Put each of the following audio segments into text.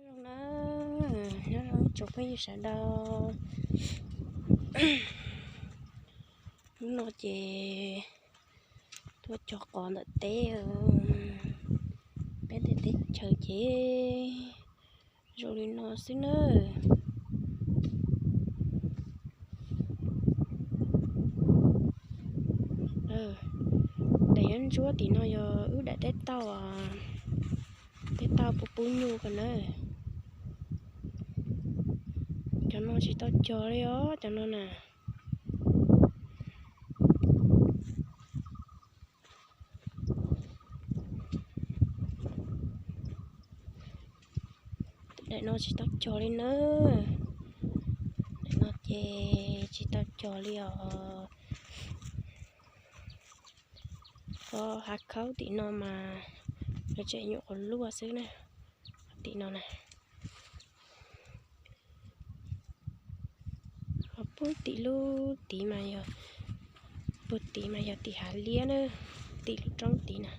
Zoo na, nyob zoo tsoom phooj ywg sawv daws. Hnub no ces tuaj cog qos ntawm teb, peb teb chaws ces zoo li no xwb na. Daim ntsuab tim no yog wb daim teb tauj, teb tauj pub pub nyuj ko na. Cov no tsis tau cog li os, cov no na. Daim no tsis tau cog li na. Daim no ces tsis tau cog li os. Koj hav khaub tim no mas nws tseem nyuam qhuav luaj xwb na. Tim no na. Ho puag tim lub tid mas yog, puag tid mas yog tim hav liab na, tim lub roob tid na.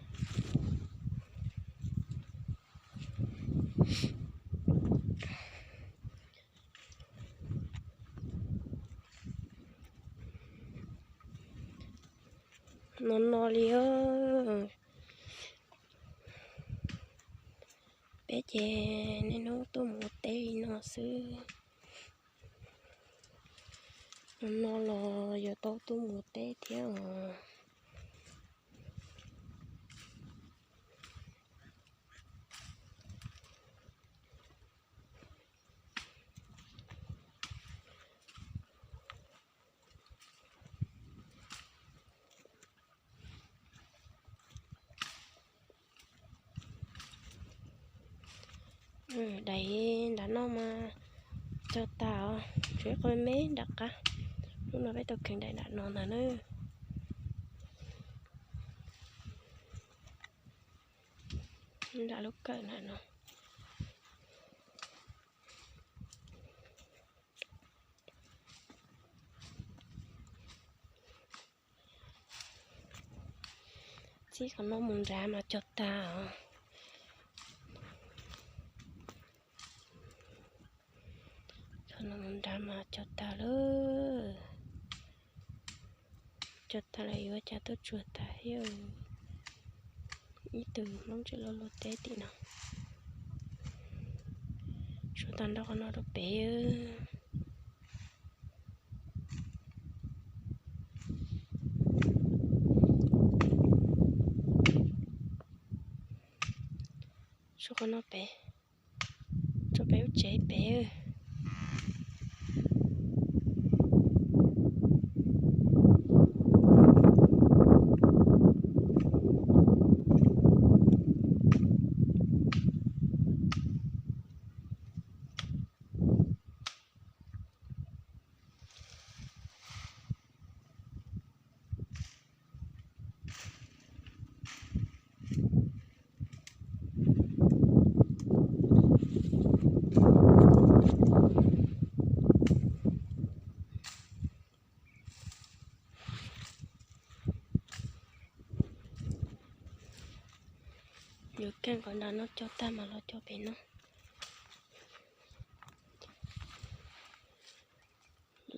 No no li os. Peb ces niaj hnub tuaj mus ua teb li no xwb. No no los yuav tau tuaj mus ua teb thiab os. Daim nram no mas cog tag os, tshuav ib qho me nram qab. Hnub no peb tau kheev daim nram no ntag na. Nram lub kawm nram no. Txij qhov no mus nrad mas cog tag os. Qhov no mus nrad mas cog tag lawm. Cog tag lawm yuav cas tuaj tsuag tag thiab. Ib tug Hmoob tseem luaj luaj teb tim no. Tsuag tag nrho qhov no rau pem. Tsuag qhov no pem, tsuag pem lub tsev pem. Yuav kiag qhov nram no cog tag mas los cog pem no.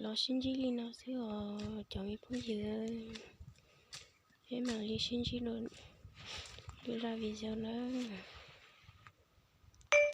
Los sib ntsib li no xwb os cov me phooj ywg. Peb mam li sib ntsib dua lwm zaj video nawb.